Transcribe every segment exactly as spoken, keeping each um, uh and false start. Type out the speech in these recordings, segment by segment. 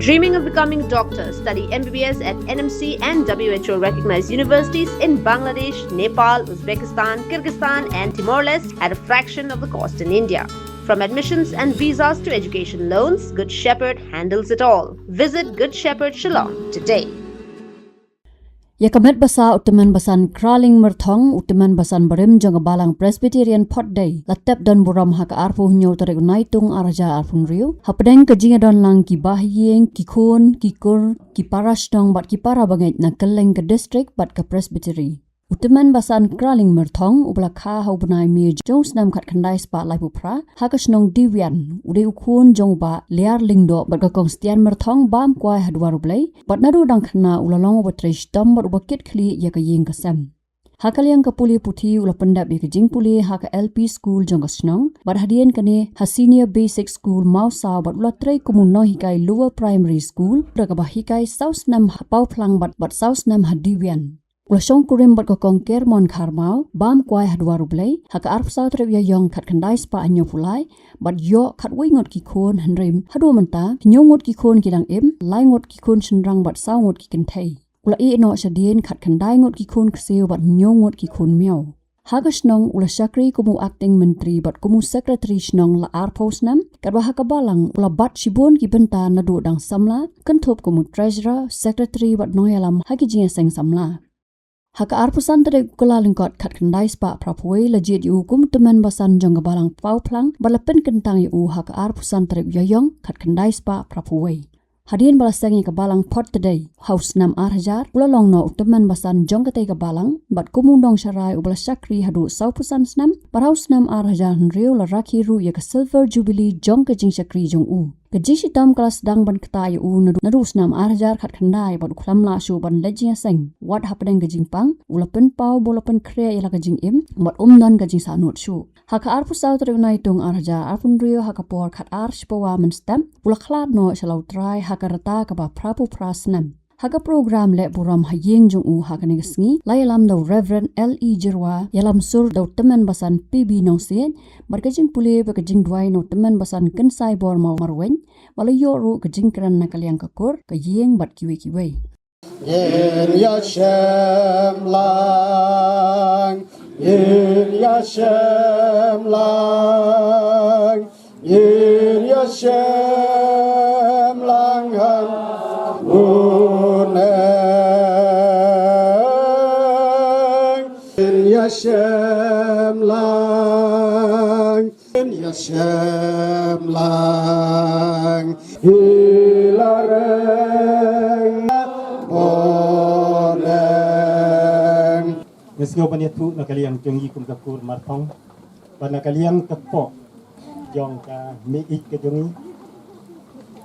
Dreaming of becoming a doctor? Study M B B S at N M C and W H O recognized universities in Bangladesh, Nepal, Uzbekistan, Kyrgyzstan, and Timor Leste at a fraction of the cost in India. From admissions and visas to education loans, Good Shepherd handles it all. Visit Good Shepherd Shillong today. Ïa ka met ba sah u tymmen basan Kraling Myrthong, u tymmen basan barim jong ka Balang Presbyterian Photdei, la tep don burom ha ka arphew hynñiew tarik u Naitung ar hajar arphew hynriew hapdeng ka jingïadon lang ki bahaïing, ki khun, ki kur, ki para shnong bad ki para bangeit na kylleng ka district bad ka Presbytery. U tymmen basan Kraling Myrthong, uba la kha ha u bnai May jong u snem khatkhyndai spah laiphew phra, ha ka shnong Diwian, u dei u khun jong u Bah Liar Lyngdoh bad ka Kong Stian Myrthong, bam kwai ha Dwar U Blei, bad naduh dang khynnah u la long uba trei shitom bad uba kit khlieh ïa ka ïing ka sem. Ha ka liang ka pule puthi, u la pyndep ïa ka jingpule ha ka L P school jong ka shnong, bad hadien kane ha Senior Basic School Mawsaw, bad u la trei kum u nonghikai Lower Primary School, da kaba hikai saw snem ha Pawphlang bad, bad saw snem ha Diwian. U la shongkurim bad ka Kong Kermon Kharmaw, bam kwai ha Dwar U Blei, ha ka arphew saw tarik u Ïaïong khatkhyndai spah hynñiewphew lai, bad ïoh khatwei ngut ki khun, hynrei haduh mynta hynñiew ngut ki khun ki dang im, lai ngut ki khun shynrang bad saw ngut ki kynthei. U la ïeh noh shadien khatkhyndai ngut ki khun ksiew bad hynñiew ngut ki khun miaw. Ha ka shnong u la shakri kum u acting myntri bad kum u secretary shnong la arphew snem, katba ha ka balang u la bat shibun ki bynta naduh dang samla, kynthup kum u treasurer, secretary bad nongïalam ha ki jingïaseng samla. Ha ka arphew san tarik u Kyllalyngkot khatkhyndai spah phraphew wei la jied ïa u kum u tymmen basan jong ka Balang Pawphlang, bad la pynkyntang ïa u ha ka arphew san tarik u Ïaïong khatkhyndai spah phraphew wei. Hadien ba la seng ïa ka Balang Photdei ha u snem ar hajar, u la long noh u tymmen basan jong katei ka balang, bad kum u nongsharai uba la shakri haduh sawphew san snem, bad ha u snem ar hajar hynriew la rakhe ruh ïa ka Silver Jubilee jong ka jingshakri jong u. Ka jingshitom ka la sdang ban ktah ïa u naduh, naduh u snem ar hajar khatkhyndai, bad u khlem lah shuh ban leit jingïaseng. Wat hapdeng ka jingpang, u la pynpaw ba u la pynkhreh ïa la ka jingim, bad um don ka jingsahnud shuh. Ha ka arphew saw tarik u Naitung ar hajar arphew hynriew, ha ka por khatar shiphew mynstep, u la khlad noh sha la u Trai ha ka rta kaba phraphew phra snem. Ha ka program leh burom ha ïing jong u ha kane ka sngi, la ïalam da u Reverend L E Jyrwa, ïalam sur da u tymmen basan P B Nongsiej, bad ka jingpule bad ka jingduwai na u tymmen basan Kynsaibor Mawmarweiñ, bad la ïoh ruh ka jingkren na ka liang ka kur, ka ïing bad kiwei kiwei. Ngin ïashem lang, ngin ïashem lang, ngin ïashem lang ha une. Ngin ïashem lang, ngin ïashem lang, hi la reng, boneng. Nga sngew ban ïathuh na ka liang jong ngi kum ka kur Marthong, bad na ka liang ka kpoh jong ka mei ïeit ka jong ngi.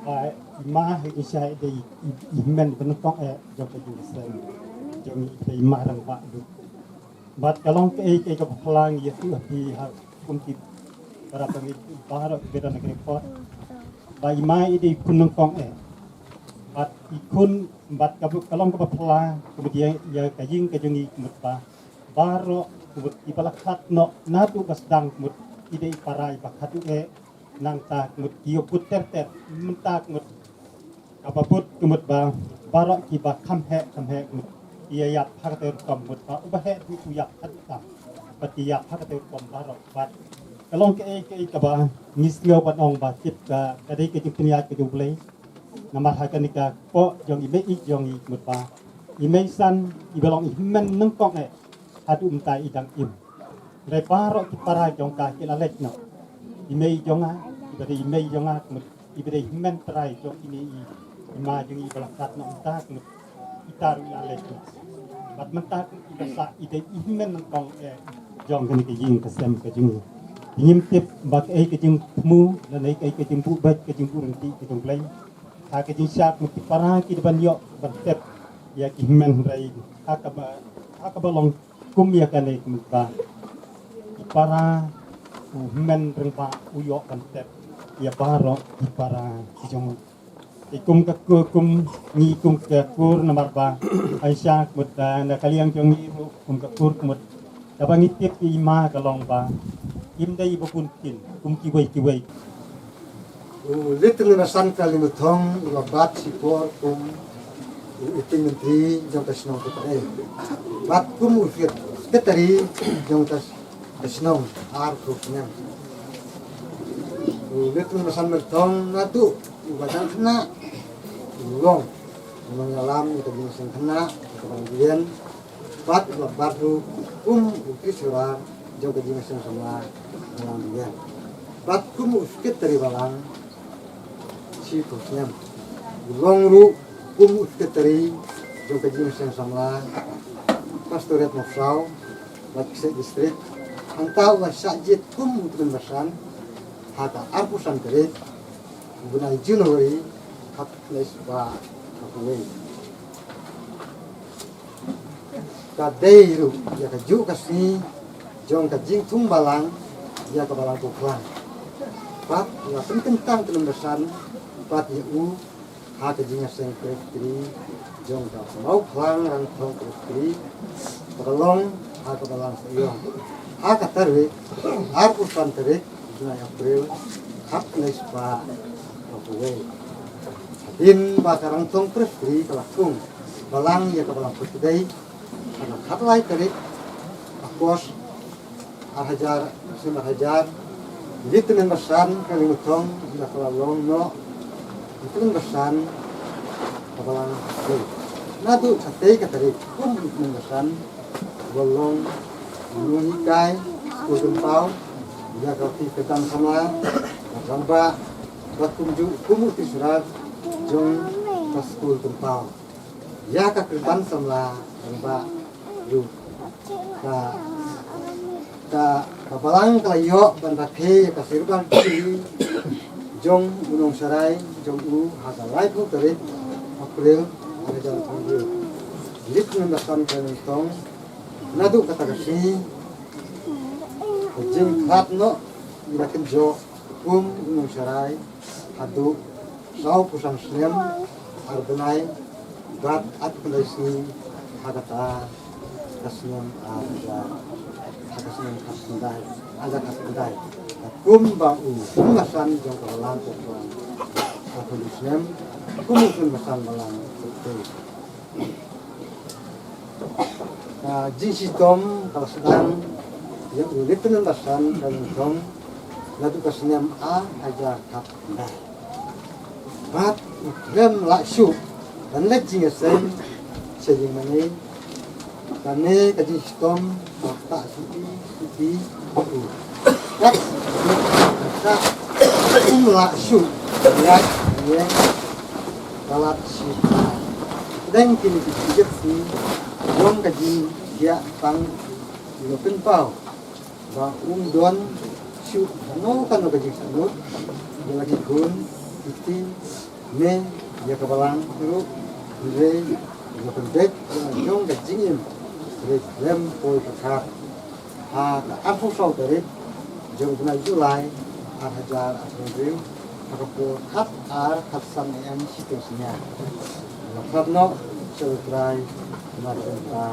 Ba i ma hi i shai dei i, i, i hynmen ba nyngkong eh jong ka jingïaseng jong ngi, dei i ma rangbah lut. Bad ka long kaei kaei kaba phylla ngi ïathuh ha phi ha kum ki para bangeit baroh kiba don ha kane ka por. Ba i ma i dei i khun nyngkong eh. Bad i khun, bad ka, ka long kaba phylla, kumta ïa, ïa ka ïing ka jong ngi kumta ba baroh kumta kiba la khlad noh naduh ba sdang kumta i dei i para iba khatduh eh. Nangta kumta ki ïa bud ter ter, mynta kumta kaba bud kumta ba baroh kiba kham heh kham heh kumta ki ïa ïap ha kata ka rukom kumta ba uba heh ruh u ïap khatduh tam. Bad ki ïap ha kata ka rukom baroh. Bad ka long kaei kaei kaba ngi sngew ban ong ba tip ka, ka dei ka jingpynïaid ka jong U Blei. Namar ha kane ka kpoh jong i mei ïeit jong ngi kumta ba i mei san iba long i hynmen nyngkong eh haduh mynta i dang im. Hynrei baroh ki para jong ka ki la leit noh. I mei jong nga, iba dei i mei jong nga, kumta iba dei hynmen trai jong ine i, i ma jong ngi iba la khlad noh mynta, kumta ita ruh i la leit noh. Bad mynta kumta iba sah i dei i hynmen nyngkong eh jong kane ka ïing ka sem ka jong ngi. Te ngim tip ba kaei ka jingthmu lane kaei ka jingbuh beit ka jingbuh ryntih ka jong U Blei. Ha ka jingshah kumta ki para ki da ban ïoh ban tep ïa ki hynmen, hynrei ha kaba, ha kaba long kum ïa kane kumta ba ki para, u hynmen rangbah u ïoh ban tep ïa baroh ki para ki jong u. Te kum ka kur, kum ngi kum ka kur namar ba ha sha kumta na ka liang jong ngi ruh kum ka kur kumta kaba ngi tip ïa i ma ka long ba im dei iba bun ktien kum kiwei kiwei. U Lieutenant Basan Kali Muthong u la bat shipor kum u acting myntri jong ka shnong Kutrai. Bat kum u secretary jong ka shnong ar phew snem. U Lieutenant Basan Muthong naduh u ba dang khynnah u long u nongïalam ïa ka jingïaseng khynnah ka Balang Dien. Bat u la bat ruh kum u treasurer jong ka jingïaseng samla Balang Dien. Bat kum u secretary balang shiphew snem. U long ruh kum u secretary jong ka jingïaseng samla Pastorate Mawsaw, Balang Dien District. Hangta u la shah jied kum u Lieutenant Basan ha ka arphew san tarik u bnai January, khatkhyndai spah khatwei. Ka dei ruh ïa kajuh ka sngi jong ka jingthung balang ïa ka Balang Puklang. Bad la pynkyntang Lieutenant Basan bad ïa u ha ka jingïaseng Presbytery jong ka Mawphlang Rangthong Presbytery, kaba long ha ka Balang Saiong. Ha ka tarik arphew san tarik bnai April, khatkhyndai spah khatwei. Hadien ba ka Rangthong Presbytery ka la thung balang ïa ka Balang Puklang, ha ka khatlai tarik August, ar hajar, snem ar hajar, Lieutenant Basan Kali Muthong u la kylla long noh Lieutenant Basan ka Balang Puklang. Naduh katei ka tarik kum Lieutenant Basan u la long u nonghikai skul Tympau ïa ka Kyrdan Samla, ka Rangbah, bad kumjuh kum u treasurer jong ka skul Tympau ïa ka Kyrdan Samla, Rangbah ruh. Ka, ka, ka Balang ka la ïoh ban rakhe ïa ka Silver Jubilee jong u nongsharai jong u ha ka laiphew tarik April ar hajar arphew hynriew. Lieutenant Basan Kali Muthong, naduh kata ka sngi ka jingkhlad noh i la kynjoh kum u nongsharai haduh sawphew san snem, ar bnai bad arphew lai sngi ha kata ka snem, ar hajar, ha ka snem khatkhyndai, ar hajar khatkhyndai. Kumba u Lieutenant Basan jong ka Balang Puklang, arphew lai snem kum u Lieutenant Basan Balang Puklang. Ka jingshitom ka la sdang ïa u Lieutenant Basan Kali Muthong naduh ka snem ar hajar khatkhyndai. Bad u khlem lah shuh ban leit jingïaseng sha ïingmane. Kane ka jingshitom ka ktah shuh shuh ïa u. Kat, kat, um lah shuh ïa ïa ka lad shi. Dang kine ki jingïaseng jong ka jingïa tang ïa u Pynpaw ba um don shuh kano kano ka jingsahngut ïa la ki khun ki kti ne ïa ka balang ruh. Hynrei ïa ka pynbeit ïa la jong ka jingim, hynrei khlem poi pyrkhat. Ha ka arphew saw tarik jong u bnai July ar hajar arphew hynriew, ha ka por khat ar khatsan A M shiteng synñia, la khlad noh sha U Trai na ka bynta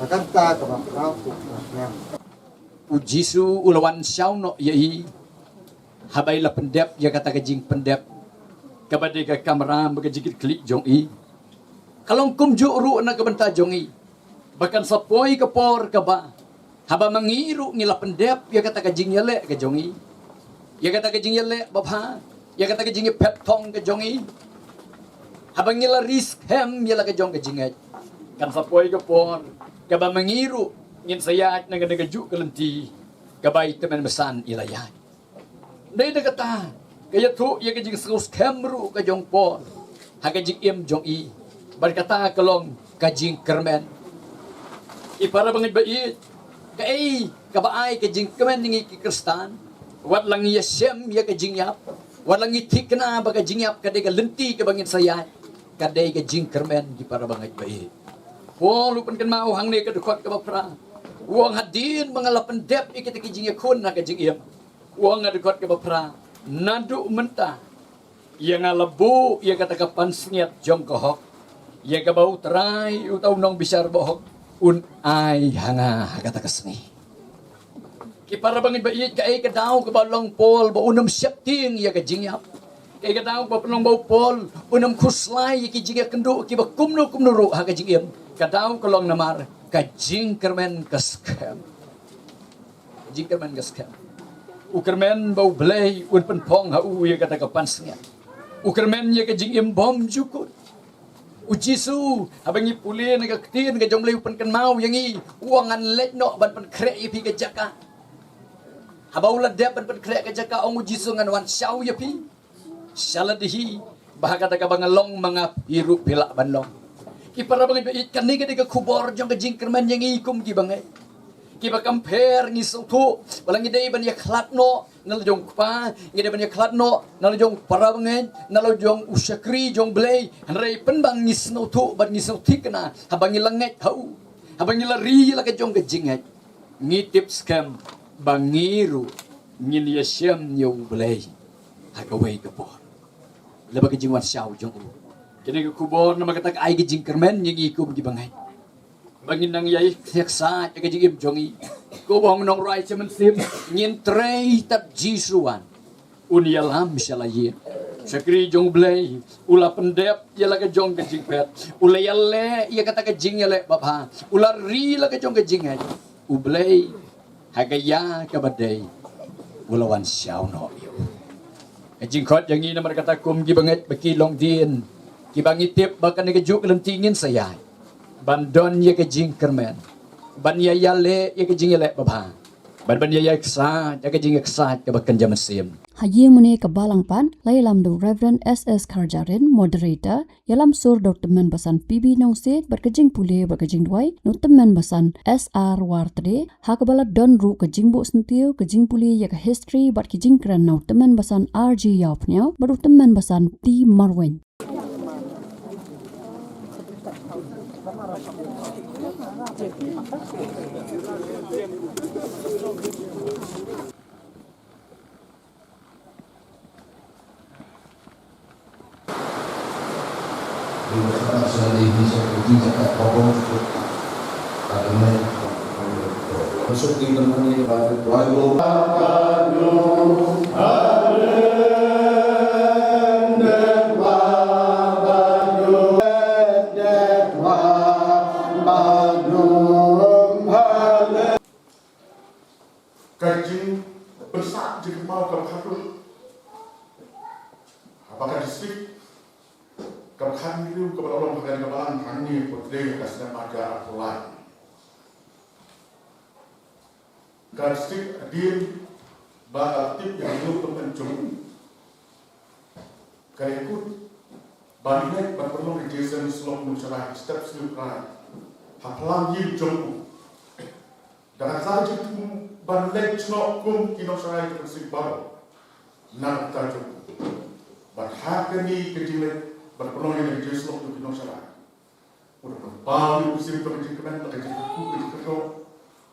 ka rta kaba phra phew phra snem. U Jisu u la wan shaw noh ïa i haba i la pyndep ïa kata ka jingpyndep kaba dei ka kamram bad ka jingkitkhlieh jong i. Ka long kumjuh ruh na ka bynta jong i, ba kan sa poi ka por kaba haba ma ngi ruh ngi la pyndep ïa kata ka jingïaleh ka jong i, ïa kata ka jingïaleh babha, ïa kata ka jingïaphet thong ka jong i, haba ngi la ri skhem ïa la ka jong ka jingngeit, kan sa poi ka por kaba ma ngi ruh ngin sa ïaid na kane kajuh ka lynti kaba i Tymmen Basan i la ïaid. Dei na kata ka ïathuh ïa ka jingsngewskhem ruh ka jong Paul ha ka jingim jong i, bad kata ka long ka jingkyrmen. Ki para bangeit ba ïeit, kaei kaba ai ka jingkmen ïa ngi ki Khristan? Wat la ngi ïashem ïa ka jingïap, wat la ngi thikna ba ka jingïap ka dei ka lynti kaba ngin sa ïaid, ka dei ka jingkyrmen, ki para bangeit ba ïeit. Paul u pynkynmaw hangne ka dkhot kaba phra, u ong, hadien ba nga la pyndep ïa kita ki jingïakhun ha ka jingim, u ong ha dkhot kaba phra, naduh mynta ïa nga la buh ïa kata ka pansngiat jong ka hok, ïa kaba U Trai, uta u nongbishar bahok, un ai ha nga ha kata ka sngi. Ki para bangeit ba ïeit, kaei ka daw kaba long Paul ba un ym sheptieng ïa ka jingïap? Kaei ka daw ba pynlong ba u Paul un ym khuslai ïa ki jingïakynduh kiba kumno kumno ruh ha ka jingim? Ka daw ka long namar ka jingkyrmen ka skhem. Jingkyrmen ka skhem. U kyrmen ba U Blei un pynphong ha u ïa kata ka pansngiat. U kyrmen ïa ka jingim bymjukut. U Jisu, haba ngi pule na ka ktien ka jong U Blei, u pynkynmaw ïa ngi, u ong, ngan leit noh ban pynkhreh ïa phi ka jaka. Haba u la dep ban pynkhreh ka jaka, ong U Jisu, ngan wan shaw ïa phi. Sha lade hi, ba ha kata kaba nga long ma nga, phi ruh phi lah ban long. Ki para bangeit ba ïeit, kane ka dei ka khubor jong ka jingkyrmen ïa ngi kum ki bangeit. Kiba kam pher ngi sngewthuh ba la ngi dei ban ïakhlad noh na la jong u kpa, ngi dei ban ïakhlad noh na la jong u para bangeit, na la jong u shakri jong U Blei. Hynrei pynban ngi sngewthuh bad ngi sngewthikna haba ngi la ngeit ha u, haba ngi la ri la ka jong ka jingngeit, ngi tip skhem ba ngi ruh ngin ïashem ïa U Blei ha kawei ka por. Lada ka jingwan shaw jong u. Kane ka khubor namar kata ka ai ka jingkyrmen ïa ngi kum ki bangeit. Ba ngin nang ïai ïaksaid ïa ka jingim jong ngi. Ko ba ong nongrwai sha mynsiem, ngin trei tad Jisu wan. Un ïalam sha la ïing. Shakri jong U Blei, u la pyndep ïa la ka jong ka jingphet. U la ïaleh ïa kata ka jingïaleh babha. U la ri la ka jong ka jingngeit. U Blei, ha ka ïa kaba dei, u la wan shaw noh ïa u. Ka jingkhot jong ngi namar kata kum ki bangeit ba ki longdien, kiba ngi tip ba kane ka juk lynti ngin sa ïaid ban don ïa ka jingkyrmen, ban ïa ïaleh ïa ka jingïaleh babha, ban ban ïa ïaksaid ïa ka jingïaksaid kaba kynja mynsiem. Ha ïing mane ka Balang pat, la ïalam da u Reverend S S Kharjahrin, Moderator, ïalam sur da u tymmen basan P B Nongsiej, bad ka jingpule bad ka jingduwai na u tymmen basan S R Wartre, ha kaba la don ruh ka jingbuh syntiew, ka jingpule ïa ka history bad ki jingkren na u tymmen basan R J Ïawphniaw bad u tymmen basan T Marwein. Ka jingpynsah jingkynmaw kaba khatduh. Haba ka district kaba khathynriew kaba la long ha kane ka balang hangne ha ka snem arhajar arphew lai. Ka district hadien ba ka tip ïa ka jingpynbeit jong u. Ka dei kut ban leit ban pynlong registration slok nongshakri step slip rai ha plang ïing jong u. Da ka sa jingthmu ban leit shnong kum ki nongshakri jong ka district baroh. Na ka bynta jong u ban ha kane ka jingleit ban pynlong ïa ka registration slok jong ki nongshakri. U dang pynpaw ïa u mynsiem jong ka jingkmen, la ka jingkyrkhu, ka jingkyrkhu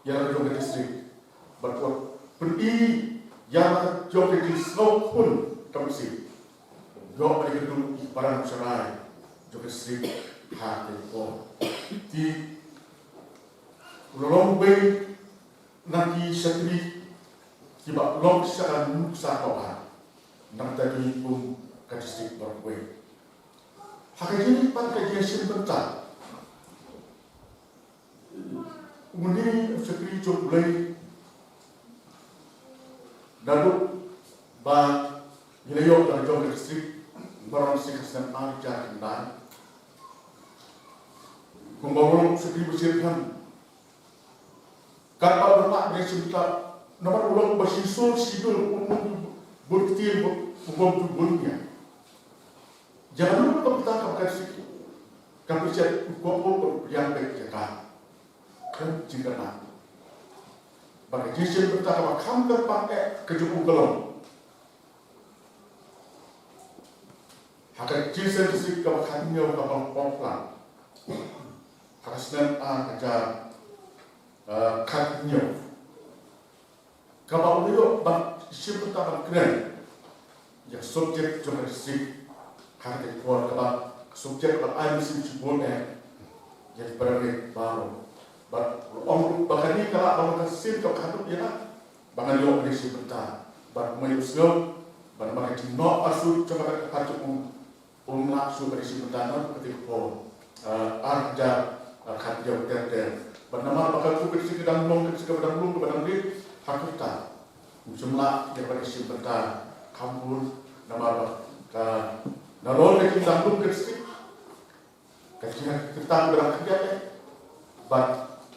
ïa la ka jong ka district. Bad u pyni ïa la ka jong ka jingsngew khun ka mynsiem. Ïoh ban ïakynduh ïa ki para nongshakri jong ka district ha ka por. Te u la long uwei na ki shakri kiba long sha ka nuksa kaba bha na ka bynta jong ngi kum ka district baroh kawei. Ha ka jingim pat ka jingïashim bynta, une u shakri jong U Blei, naduh ba ngi la ïoh la ka jong ka district, baroh shi ka snem arhajar khyndai. Kumba u long u shakri ba shyrkhei, katba u la mad ban ïashim bynta, namar u long ba shi sur shi dur, u bun ktien, u bun bun ïa. Ïa kano kano ka bynta kaba ka sik, ka pynshai u kohnguh bad u pdiang beit ïa ka. Kan jingkyrmen. Bad ka jingshim bynta kaba kham kyrpang eh ka jong u ka long. Ha ka jingshim bynta kaba khathynñiew kaba pop lang. Ha ka snem arhajar, eh, khathynñiew. Kaba u la ïoh ban shim bynta ban kren ïa ka subject jong ka district. Ha kata ka por kaba ka subject kaba ai mynsiem shibun eh ïa ki para bangeit baroh. Bad u la ong ruh ba kane ka lah ban long ka sien kaba khatduh ïa nga ba ngan ïoh ban shim bynta. Bad kumba u sngew Bad namar ka jingnoh arsut jong ka bynta ka jong u, um lah shuh ban ïashim bynta noh ka bynta ka por, eh, ar hajar, eh, khathynñiew ter ter. Bad namar ba ka Kpu ka district ka dang long ka district kaba dang long kaba dang rit, ha kata um shym lah ïa ban ïashim bynta kham bun namar ba ka nalor ka jingdang long ka district. Ka jingkyrta ka dang khyndiat eh. Bad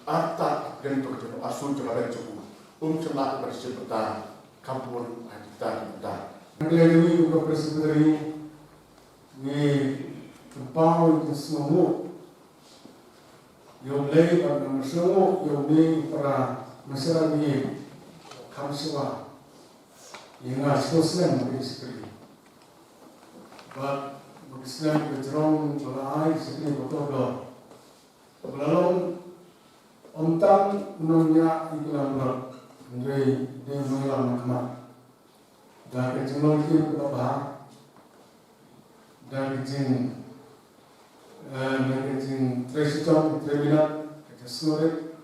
artat hapdeng jong ka jingnoh arsut jong ka bynta jong u, um shym lah ban ïashim bynta kham bun ha kita ki bynta. Ngi ïa ka Presbytery ngi pynpaw ïa ka jingsngewnguh ïa U Blei bad ngi sngewnguh ïa une u para Mawshynrang ïa kham shuwa ïa nga shuwa snem ha ka Presbytery. Bad ba ki snem ba jrong ba la ai Shakri ba kordor. Ba la long ym tang u nongñiah ïa ki lam rot, hynrei dei u nongïalam na khmat. Da ka jinglong ïing kaba bha, da ka jing, eh, da ka jingtrei shitom, trei minot, ka jingsngewrit,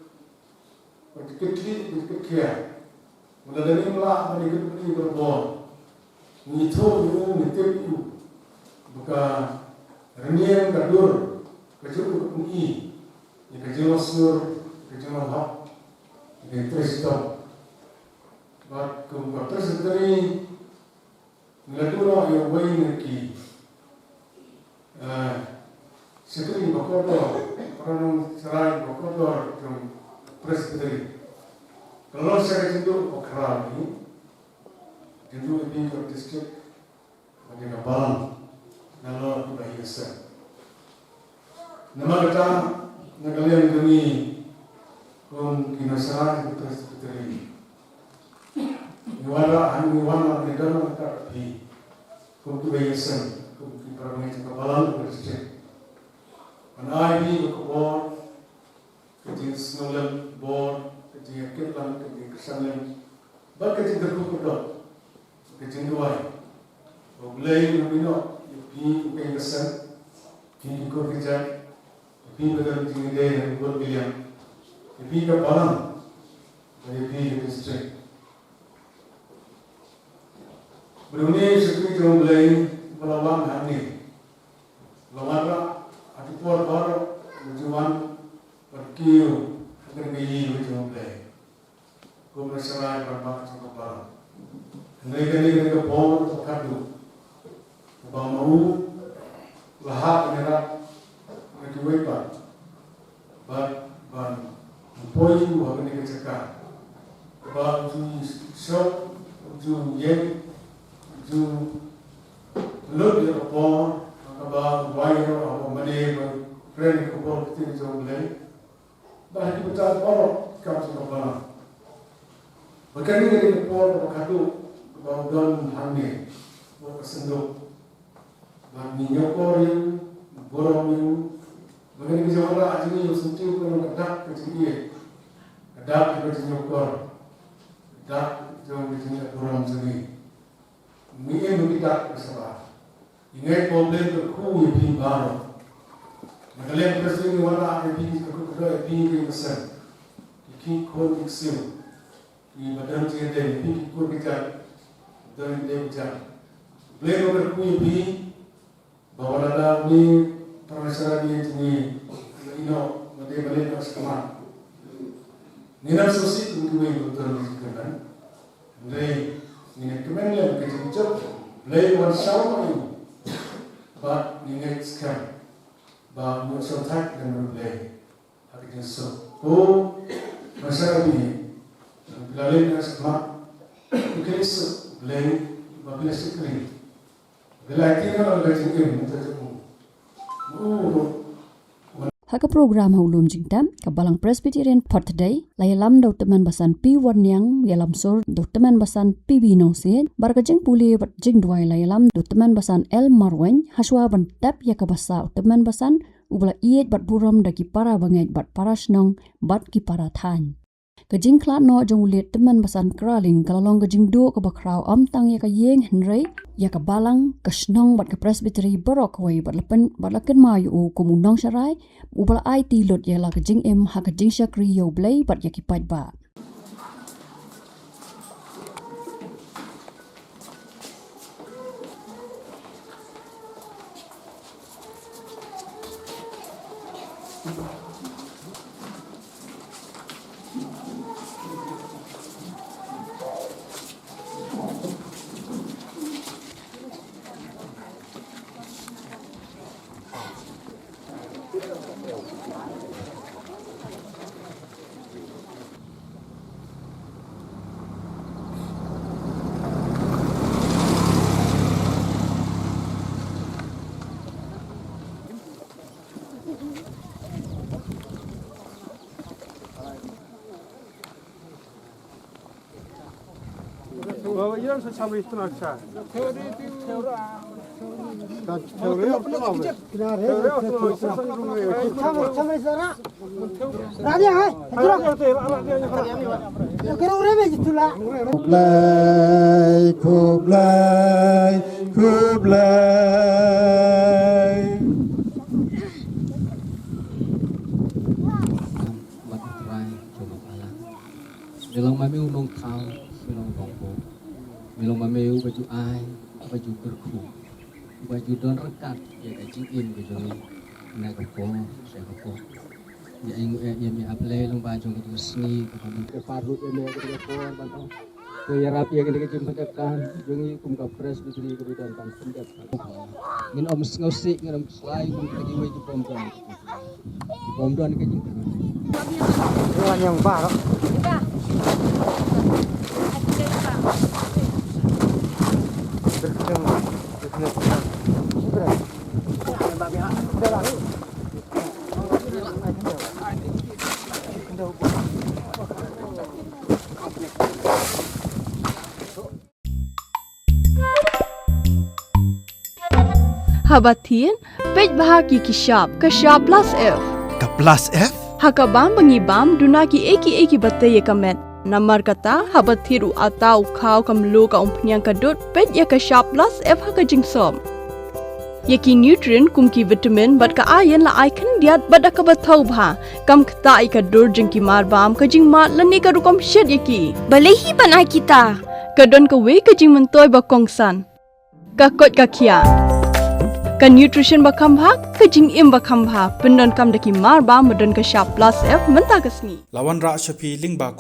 ka jingkitkhlieh, ka jingkitkhia. Lada ngim lah ban ïakynduh ïa ka bor, ngi ithuh ïa u, ngi tip ïa u ba ka rynïeng ka dur ka jong u ka pyni ïa ka jinglong sngur, ka jinglong hok, ïa ka jingtrei shitom. Bad kum ka Presbytery ngi la duh noh ïa uwei na ki, eh, Shakri ba kordor, para nongshakri ba kordor jong Presbytery. Ka long sha ka jingduh ba khraw hi, jingduh ïa phi ka district, bad ïa ka balang nalor kiba ïaseng. Namar kata, na ka liang jong ngi kum ki nongshakri ka Presbytery, ngi wanrah, ngi wanrah, ngi don ryngkat bad phi kum kiba ïaseng, kum ki para bangeit jong ka balang, ka district, ban ai phi ka khubor, ka jingsngewlem bor, ka jingïakit lang, ka jingkyrshan lem, bad ka jingkyrkhu kyrdoh, ka jingduwai ba U Blei un ïehnoh ïa phi, u kynja ka seng, phi ki kur ki jait, ïa phi ba don jingïadei ha ka bor ka liang, ïa phi ka balang, bad ïa phi ka district. Bad une u Shakri jong U Blei uba la wan hangne, la wanrah ha ki por baroh, u ju wan bad kiew ha kane ka ïing jong U Blei kum u nongshakri rangbah jong ka balang. Hynrei kane ka dei ka por kaba khatduh kaba ma u la hap ban ïarap na kiwei pat, bad ban poi u ha kane ka jaka ba u ju shong, u ju ïeng, u ju lut ïa ka por ha kaba u wai ïa ka, ha kaba mane ban kren ïa ka khubor ktien jong U Blei. Bad ha ki bynta baroh ki kam jong ka balang. Bad kane ka dei ka por kaba khatduh kaba u don hangne bad ka synduk. Bad ngi ñiewkor ïa u, burom ïa u. Bad kane ka jingwanrah jong ngi, u syntiew ka long ka dak ka jingïeit, ka dak ka jingñiewkor, ka dak jong ka jingïeit burom jong ngi. Ngi im ha ki dak ba shabar. Ngi ngeit ba U Blei un kyrkhu ïa phi baroh. Na ka liang ka Presbytery ngi wanrah ïa phi, ka kyrkhu ïa phi, ïa phi ki khynnah, ki khun ki ksiew, kiba don jingïadei, ïa phi ki kur ki jait, don jingïadei ba jan. U Blei un kyrkhu ïa phi. Ba wat la da une u para nongshakri jong ngi, la ïehnoh, la dei ban leit noh shakhmat, ngin ym sngewsih kum kiwei ba don ha ka jingkyrmen. Hynrei ngin ïa kmen lem ka jingjop, Blei un wan shaw noh ïa u. Bad ngi ngeit skhem ba un ïoh shongthait lem bad U Blei ha ka jingsuk. Ko nongshakri, phi la leit noh shakhmat, phi khlem suk, Blei ba phi la shakri. Ha ka program ha u lum jingtep, ka Balang Presbyterian Perth Day la ïalam da u Tymmen Basan P Wanniang, ïalam sur da u Tymmen Basan P B Nongsiej, bad ka jingpule bad jingduwai la ïalam da u Tymmen Basan L Marwein, hashwa ban tep ïa ka basa u Tymmen Basan, uba la ïeit bad burom da ki para bangeit bad para shnong bad ki para thaiñ. Ka jingkhlad noh jong u late Tymmen Basan Kraling ka la long ka jingduh kaba khraw ym tang ïa ka ïing hynrei ïa ka balang, ka shnong bad ka Presbytery baroh kawei bad la pyn, bad la kynmaw ïa u kum u nongsharai uba la aiti lut ïa la ka jingim ha ka jingshakri ïa U Blei bad ïa ki paidbah. Khublei, khublei, khublei. Bad U Trai jong nga ba la. Me long ma me u nongthaw, me long u nongbuh. Me long ma me uba ju ai, uba ju kyrkhu, uba ju don ryngkat ïa ka jingim ka jong ngi na ka por sha ka por. Ïa ïing u eh ïa me A Blei lyngba jong kata ka sngi kaba mynta. Ka parlut ïa me kata ka por ban ong. To ïarap ïa kane ka jingpyndep kan jong ngi kum ka Presbytery kaba don ban pyndep. Ngin ym sngewsih, ngin ym khlaiñ kum kita kiwei ki bym don. Ki bym don ka jingkyrmen. Wan yang baroh. Haba thied, peit bha ki ki shap, ka shap plus F. Ka plus F? Ha ka bam ba ngi bam, duna ki ei ki ei kiba tei ïa ka met. Namar kata, haba thied u atta, u khaw, ka mluh, ka umphniang, ka dud, peit ïa ka shap plus F ha ka jingsop. Ïa ki nutrient kum ki vitamin bad ka iron la ai khyndiat bad da kaba thaw bha. Kam ktah ïa ka dur jong ki mar bam, ka jingmad lane ka rukom shet ïa ki. Balei hi ban ai kita? Ka don kawei ka jingmyntoi ba kongsan. Ka koit ka khiah. Ka nutrition ba kham bha, ka jingim ba kham bha. Pyndonkam da ki mar bam ba don ka shap plus F mynta ka sngi. La wanrah sha phi lyngba